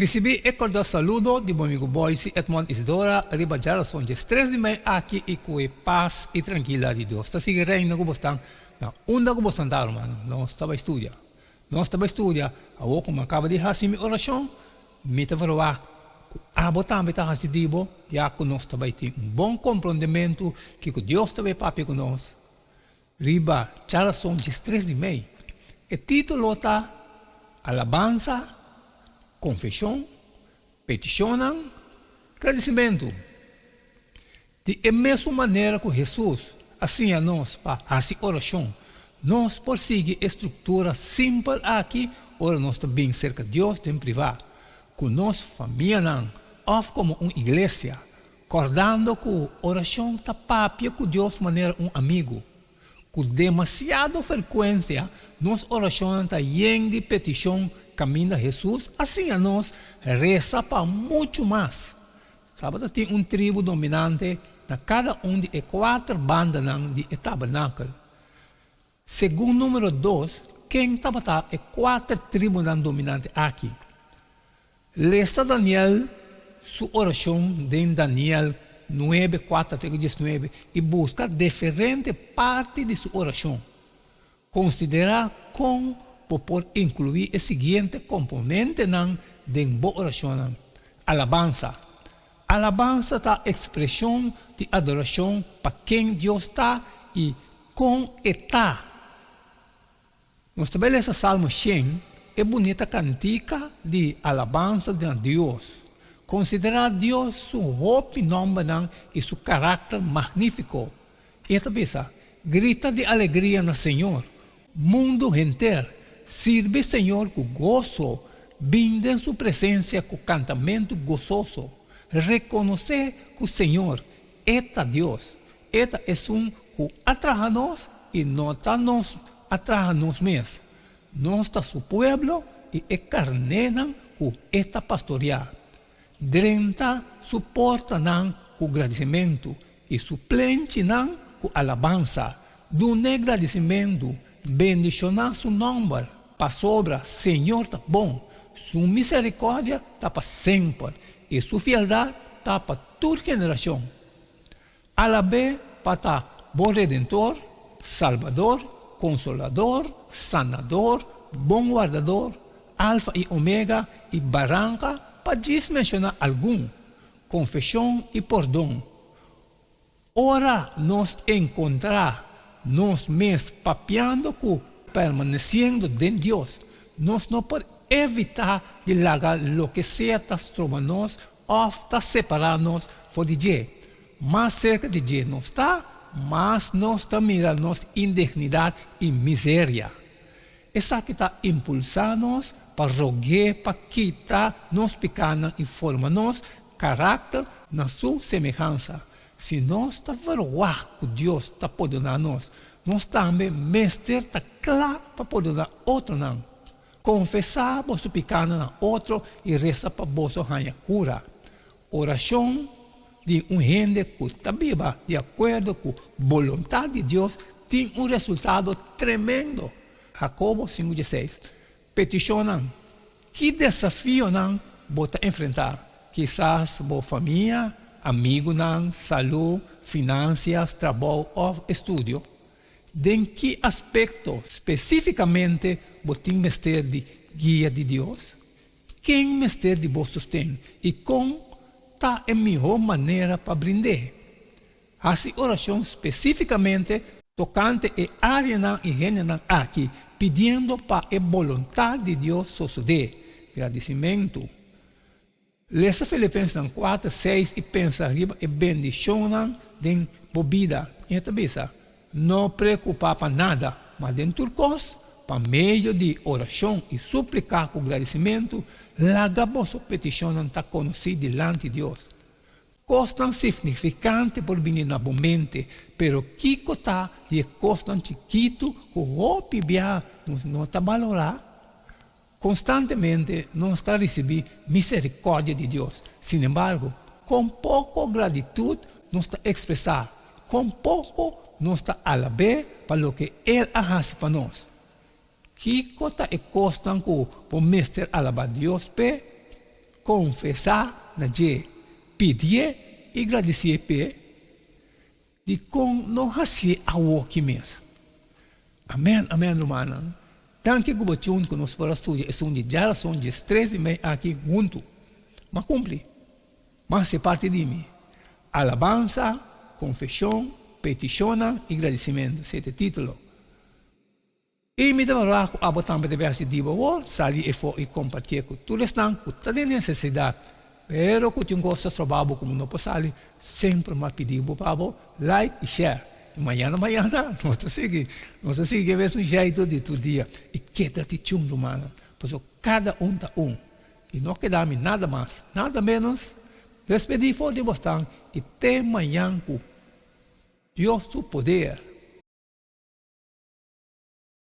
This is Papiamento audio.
Risibí e kordial saludo di bo amigu Boyce Edmond Isidora riba djarason dje tres di mei aki i ku e pas i trankila di Dios ta sigui reina ku bosnan na unda ku bosnan ta rumannan. Nos ta bai studia. Nos ta bai studia. Awor ku mi a kaba di hasi mi orashon, mi ta verwagt ku abo tambe ta hasi di bo, ya ku nos ta bai tin un bon komprondementu kiko Dios ta bai papia ku nos Riba djarason 13 di mei. E título ta Alabansa, Konfeshon, Petishonnan, Gradisimentu. Di e mesun manera ku Hesus a siña nos pa hasi orashon, nos por sigui e struktura simpel aki ora nos ta bin serka Dios den privá, ku nos famianan òf komo un iglesia. Kòrdando ku orashon ta papia ku Dios manera un amigu. Ku demasiado frekuensia nos orashonnan ta yen di petishon kaminda Hesus a siña nos resa pa muchu mas. Tabata tin un tribu dominante na kada un di e kuater bandanan di e tabernakel. Segun Número dos, ken tabata e kuater tribunan dominante aki? Lesa Daniel su orashon den Daniel nuebe, kuater te ku diesnuebe i buska diferente parti di su orashon. Konsiderá kon bo por inkluí e siguiente komponentenan den bo orashonnan, Alabansa. Alabansa ta ekspreshon di adorashon pa ken Dios ta i Kon e ta? Nos ta bai lesa Salmo shen, e bunita kantika di alabansa na Dios. Konsiderá Dios su hopi nòmbernan i su karakter magnífiko. E ta bisa, Grita di alegria na Señor, mundu henter, sirbi Señor ku goso, bin den su presensia ku kantamentu gososo. Rekonosé ku Señor, E ta Dios. E ta esun ku a traha nos i no ta nos a traha nos mes. Nos ta su pueblo i e karnénan ku e ta pastoriá. Drenta su portanan ku gradisimentu i su plenchinan ku alabansa. Dun'é gradisimentu, bendishoná su nòmber, pasobra Señor ta bon, su miserikòrdia ta pa semper i su fieldat ta pa tur generashon. Alab'é pa ta bo Redentor, Salbador, Konsolador, Sanador, Bon Wardador, Alfa i Omega i Baranka, pa djis menshoná algun. Konfeshon i pordon. Ora nos enkontrá nos mes papiando ku permanesiendo den Dios, nos no por evitá di laga loke sea ta stroba nos òf ta separá nos for di dje. Mas serka di dje nos ta, mas nos ta mira nos indignidat i miseria. Esaki ta impulsá nos pa rog'é pa kita nos pikánan i forma nos karakter na su semehansa. Si nos ta verwagt ku Dios ta pordoná nos, nos tambe mester ta kla pa pordoná otronan. Konfesá boso pikánan na otro i resa pa boso haña kura. Orashon di un hende ku ta biba di akuerdo ku boluntat di Dios tin un resultado tremendo. Hakobo sinku dieseis. Petishonnan. Ki desafionan bo ta enfrentá? Kisas bo famia, amigunan, salú, finansias, trabou òf estudio. Den ki aspekto spesífikamente bo tin mester di guia di Dios? Ken mester di bo sosten i kon ta e mihó manera pa brind'é? Hasi orashon spesífikamente tokante e áreanan i hendenan aki, pidiendo pa e boluntat di Dios sosodé. Gradisimentu. Lesa Filipensenan kuater, seis i pensa riba e bendishonnan den bo bida. E ta bisa, No preokupá pa nada, ma den tur kos, pa medio di orashon i súplika ku gradisimentu, laga boso petishonnan ta konosí dilanti Dios. Kosnan signifikante por bini na bo mente, pero kiko ta di e kosnan chikitu ku hopi bia nos no ta balorá? Konstantemente nos ta risibí miserikòrdia di Dios. Sinembargo, kon poko gratitut nos ta ekspresá, kon poko nos ta alab'é pa loke el a hasi pa nos. Kiko ta e kosnan ku bo mester alabá Dios p'e? Konfesá na dje, pidié i gradisié p'e. Dikon no hasié awoki mes? Amèn, amèn rumannan. Danki ku bo tune ku nos por a studia esun di djarason 13 di mei aki huntu. M'a kumpli. M'a hasi parti di mi. Alabansa, konfeshon, petishonnan i gradisimentu, esei ta e título. I mi ta valorá ku abo tambe debe hasi di bo awor, sali efo i kompartié ku tur esnan ku ta den nesesidat. Pero ku tin un kos ta stroba bo ku bo no por sali, semper mi a pidi bo pa bo like i share. I mañana mañana nos ta sigui, nos ta sigui e mesun jeitu di tur dia. I keda ti chun rumannan, pasobra kada un ta un. I no keda mi nada mas, nada ménos. Despedí for di bosnan i te mañan ku Dios su poder.